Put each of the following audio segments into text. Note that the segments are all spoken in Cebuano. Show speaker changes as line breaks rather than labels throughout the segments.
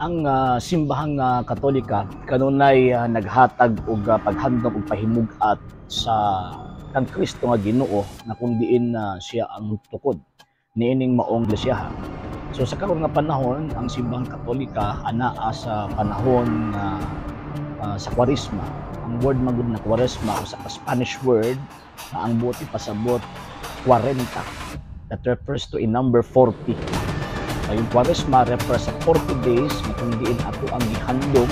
Ang simbahang Katolika kanunay naghatag og paghandom og pahimug-at sa kang Kristo nga Ginoo na kung diin na siya ang tukod niining maong iglesia. So sa karon nga panahon, ang simbahang Katolika anaa sa panahon nga sa Kwaresma. Ang word man gud na Kwaresma usa ka Spanish word na ang buot ipasabot 40, that refers to a number 40. So, yung Kwaresma refers sa 40 days na kung diin ato ang gihandom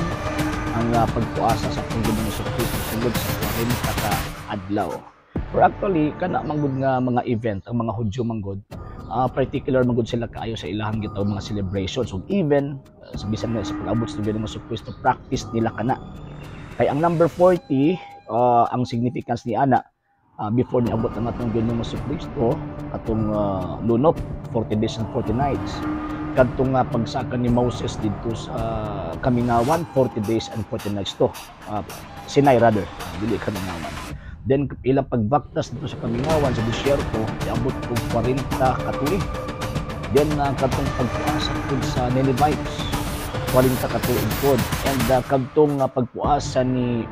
ang pagpuasa sa atong Ginoong Kristo sulod sa 40 ka adlaw. Pero actually, kana manggod nga mga event, ang mga Hudyo manggod, particular manggod sila kaayo sa ilahang gitawag mga celebrations. So even sa bisan nga sa pag-abot sa Ginoong Kristo, practice nila kana. Kay ang number 40, ang significance ni ana, before niabot ang atong Ginoong Kristo, atong lunop, 40 days and 40 nights. Kadtong pagsaka ni Moses didto sa Kamingawan, 40 days and 40 nights to. Sinai rather, dili Kamingawan. Then ilang pagbaktas dito sa Kamingawan sa disyerto, iabot og 40 ka tuig. Then kadtong pagpuasa pud sa Ninevites, 40 ka tuig pod. And kadtong pagpuasa ni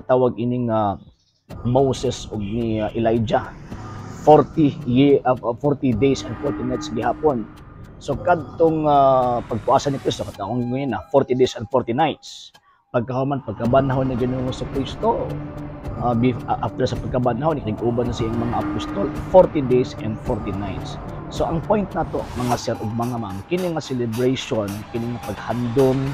tawag ining Moses ug ni Elijah, 40 year, 40 days and 40 nights gihapon. So kadtong pagpuasa ni Kristo, katong ngayon na 40 days and 40 nights. Pagkahuman, pagkabanhaw ni Ginoong Kristo, after sa pagkabanhaw, nikig-uban na siyang mga apostol, 40 days and 40 nights. So ang point nato, mga sir ug mga ma'am, kini nga celebration, kini nga paghandom,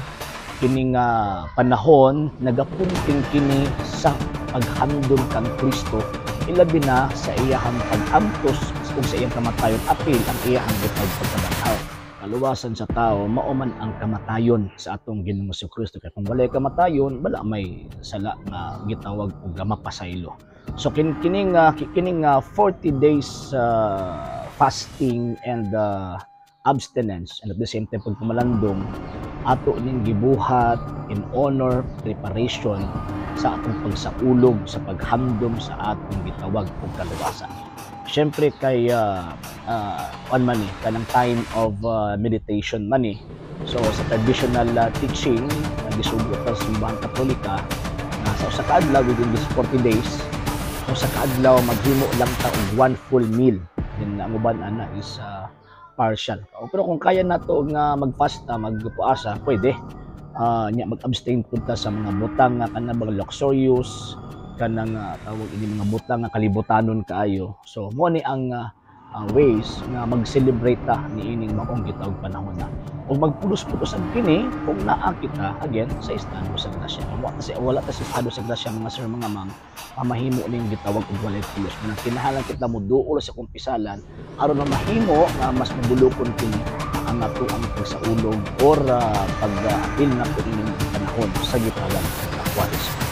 kini nga panahon, nagapunting kini sa paghandom kang Kristo, ilabi na sa iyahang pag-antos ug sa iyang kamatayon apil ang iyahang gitawag pagkabanhaw. Kaluwasan sa tao mao man ang kamatayon sa atong Ginoong Kristo, kay kung walay kamatayon, wala may sala nga gitawag og mapasaylo. So kining 40 days fasting and abstinence and at the same time pagpamalandong, ato ning gibuhat in honor, preparation sa atong pagsaulog sa paghandom sa atong gitawag og kaluwasan. Syempre kay on man ni kanang time of meditation man ni. So sa traditional teaching na gisugot sa simbahan Katolika na sa usa ka adlaw within this 40 days, usa ka adlaw maghimo lang ta og one full meal, then ang uban ana is partial. Pero kung kaya nato nga magfasta, magpuasa, pwede. Nya mag-abstain pud ta sa mga butang nga kana bang luxurious, kanang tawag ini mga butang nga kalibutanon kaayo. So mo ni ang ways nga mag-celebrate ta niining maong gitawag panahon na. Ug magpulos-pulos ang kini kung naa kita again sa estado sa grasya. Kung wala ta sa estado sa grasya, mga sir, mga ma'am, mahimo ning gitawag og walay pulos. Manang kinahanglan kita mo duol sa kumpisalan aron na mahimo nga mas mabulukon kini ang ato ang pagsaulog or pag-apil na po ining panahon sa gitawag og Kwaresma.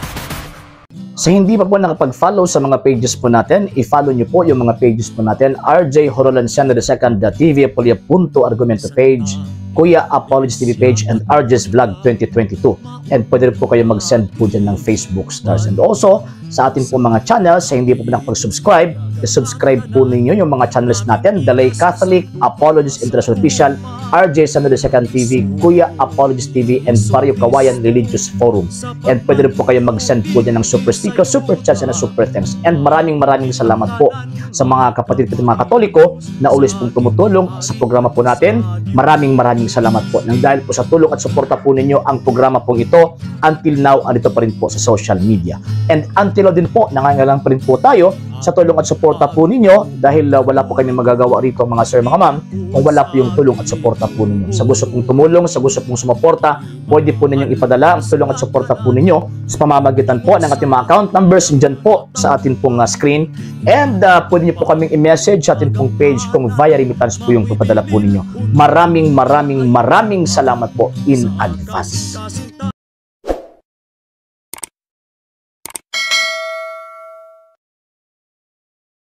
Sa hindi pa po nakapag-follow sa mga pages po natin, i-follow nyo po yung mga pages po natin: RJ Horolanciano II TV, Apolia Punto Argumento page, Kuya Apologies TV page, and RJ's Vlog 2022. And pwede rin po kayo mag-send po dyan ng Facebook stars. And also, sa atin po mga channels, sa hindi po nakapag-subscribe, i-subscribe po ninyo yung mga channels natin: Dalay Catholic, Apologies International Official, RJ Sano II TV, Kuya Apologies TV, and Barrio Kawayan Religious Forum. And pwede rin po kayo mag-send po dyan ng super sticker, super chats, and super thanks. And maraming maraming salamat po sa mga kapatid ko, mga Katoliko na always pong tumutulong sa programa po natin. Maraming maraming salamat po. Nang dahil po sa tulong at suporta po ninyo, ang programa pong ito until now andito pa rin po sa social media. And until now din po, nangangailangan pa rin po tayo sa tulong at suporta po ninyo dahil wala po kami magagawa rito, mga sir, mga ma'am, kung wala po yung tulong at suporta po ninyo. Sa gusto pong tumulong, sa gusto pong sumuporta, pwede po ninyong ipadala ang tulong at suporta po ninyo sa pamamagitan po ng ating mga account numbers dyan po sa atin pong screen. And pwede niyo po kaming i-message sa atin pong page kung via remittance po yung papadala po ninyo. Maraming maraming maraming salamat po in advance.